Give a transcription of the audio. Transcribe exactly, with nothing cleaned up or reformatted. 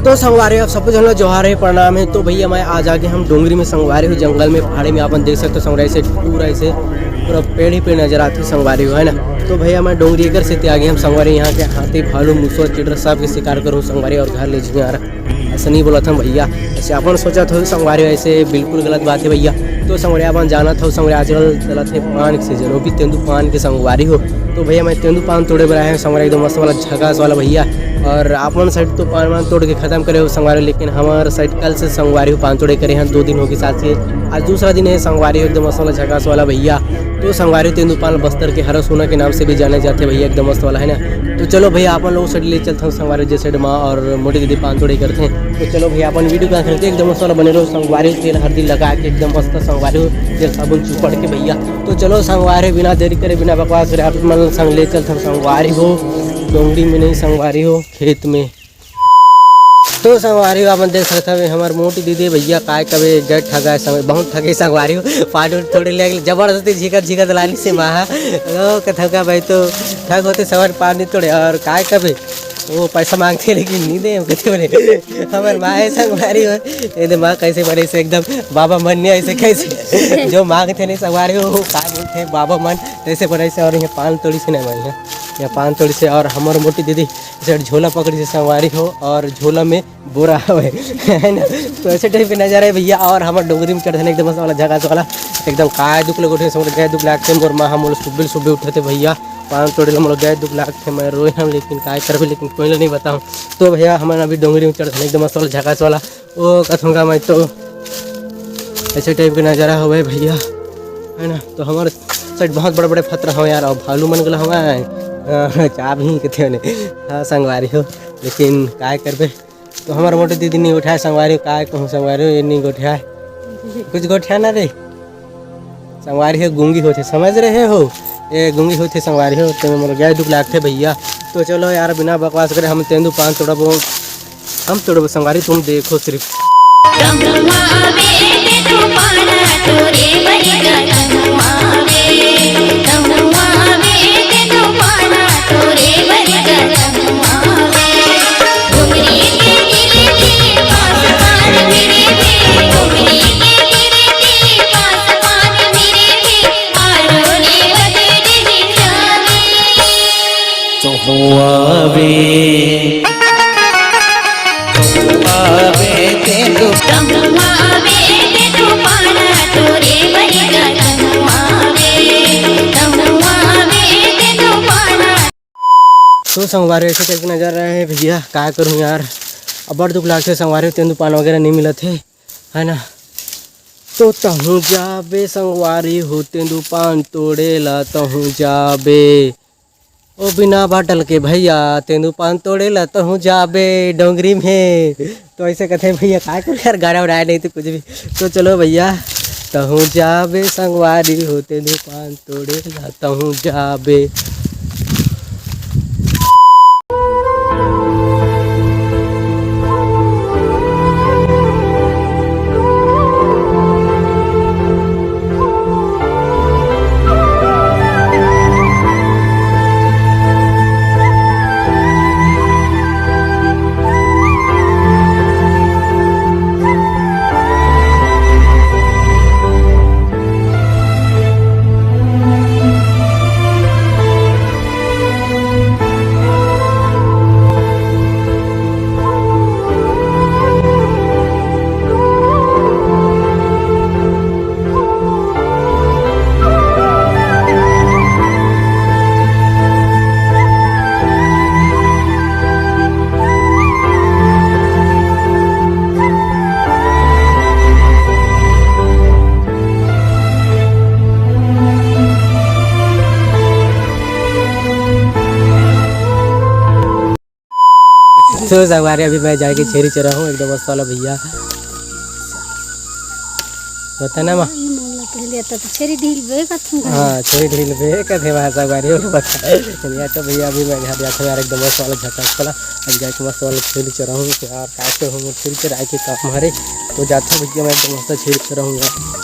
तो संगवारी हो, आप सबको झन ला जोहार हे, प्रणाम हे। तो भैया मैं आज आगे हम डोंगरी में संगवारी हो, जंगल में, पहाड़ी में, आपन देख सकते हो संगवारी, ऐसे पूरा, ऐसे पूरा पेड़ ही पेड़ नजर आथे संगवारी हो, है ना। तो भैया मैं डोंगरी एकर सेती आगे हम संगवारी, यहाँ के हाथी, भालू, मुसवा, चिड़रा सब के शिकार करूँ संगवारी और घर ले जाऊँ यार। ऐसे नहीं बोला था भैया, ऐसे अपन सोचा था संगवारी हो, ऐसे बिल्कुल गलत बात है भैया। तो संगवारी अपन जाना था संगवारी, आजकल चलत हे पान के सीजन, वो भी तेंदू पान के संगवारी हो। तो भैया मैं तेंदू पान तोड़े बर आए हंव संगवारी, एकदम मस्त वाला झकास वाला भैया। और अपन साइड तो पान वान तोड़ के खत्म करे हो संगवारी, लेकिन हमर साइड कल से संगवारी हो पान तोड़े करे हन, दो दिन हो गे साथ से, आज दूसरा दिन है संगवारी हो, एकदम मस्त वाला झकास वाला भैया। तो संगवारी हो तेंदू पान बस्तर के हरा सोना के नाम से भी जाने जाथे भैया, एकदम मस्त वाला है ना। तो चलो भैया अपन लोग साइड ले चलत हन संगवारी हो, जे साइड माँ और मोटी दीदी पान तोड़े करथे। तो चलो भैया अपन वीडियो का करके एकदम मस्त वाला बने रहो संगवारी हो, तेल हल्दी लगा के एकदम मस्त संगवारी हो, तेल साबुन चुपड़ के भैया। तो चलो संगवारी हो, बिना देरी करे, बिना बकवास करे, आप मन संग ले चलत हन संगवारी हो, डोंगरी में नहीं संगवारी हो, खेत में। तो संगवारी हो, आप मन देख सकत हवे हमर मोटी दीदी भैया काय कबे गए ठगा है, संग-, बहुत ठगे संगवारी हो, पानी उनी थोड़े ले जबरदस्ती झिकत झिकत लानी से माहा। ओ कथौका भाई तो ठग होते सवर पानी तोड़े और काय कबे वो पैसा मांगथे लेकिन नहीं दे, कथे बोले हमर माँ है संगवारी हो। ये दे माँ कैसे बने से एकदम बाबा मन नहीं ऐसे कैसे जो मांगथे नहीं संगवारी हो, वो का बोलथे बाबा मन, तैसे बने से। और ये पान तोड़ी से नहीं भाई, ये पान तोड़ी से। और हमर मोटी दीदी इसे झोला पकड़ी से संगवारी हो, और झोला में बोरा हवे, है ना। तो ऐसे टाइप के नजारा है भैया। और हमर डोंगरी में चढ़ने एकदम मस्त वाला झकास वाला, एकदम काय दुख लगे उठे, समझ गए दुख लागते मोर माँ, हम बोले सुबह सुबह उठते भैया, पान तोड़े ला मोला गए दुख लागते, मैं रोए हम, लेकिन काय करबे, लेकिन कोई ला नहीं बताऊँ। तो भैया हमन अभी डोंगरी में चढ़ने एकदम मस्त वाला झकास वाला, वो कथूंगा मैं तो ऐसे टाइप के नजारा हवे भैया, है ना। तो हमारे साइड बहुत बड़े बड़े पत्थर हवे यार, और भालू मन गला हवे, हाँ, चाब ही कथे ने, हाँ संगवारी हो, लेकिन काय करबे। तो हमार मोटे दीदी नहीं उठाए संगवारी हो, काय कहूँ संगवारी हो, ये नहीं गोठियाए, कुछ गोठिया ना रे संगवारी हो, गूंगी होथे, समझ रहे हो, ये गूंगी होथे संगवारी हो, तो मोर गए दुख लागथे भैया। तो चलो यार, बिना बकवास करे हम तेंदू पान तोड़बो, हम तोड़बो संगवारी, तुम देखो सिर्फ। तो हुआ वे, तो हुआ वे तेंदू। तो संगवारी ऐसे टाइप के नजारा है भैया, का करूँ यार, अब्बड़ दुख लागथे संगवारी, तेंदू पान वगैरह नहीं मिलत हे, है ना। तो तहूँ जाबे संगवारी हो, तेंदू पान तोड़े ला तहूँ जाबे। ओ बिना बाटल के भैया, तेंदू पान तोड़े ला तहूँ जाबे डोंगरी में। तो ऐसे कथे भैया, का करूँ यार, गाना उड़ाए नहीं तो कुछ भी। तो चलो भैया, तहूँ जाबे संगवारी हो, तेंदू पान तोड़े ला तहूँ जाबे। तो संगवारी, अभी मैं जाके छेरी चराहूँ, एकदम मस्त वाला भैया। बता ना माँ। ई मोला पहले आता तो छेरी ढील बे कथूँ। हाँ, छेरी ढील बे कथे माँ संगवारी, वो बता। या तो भैया अभी मैं घर जाता हूँ यार, एकदम मस्त वाला झकास वाला। अब जाके मस्त वाला छेरी चराहूँ यार, काटे हूँ छेरी चराए के काम हरे। तो जाता हूँ भैया, मैं एकदम मस्त छेरी चराहूँ यार।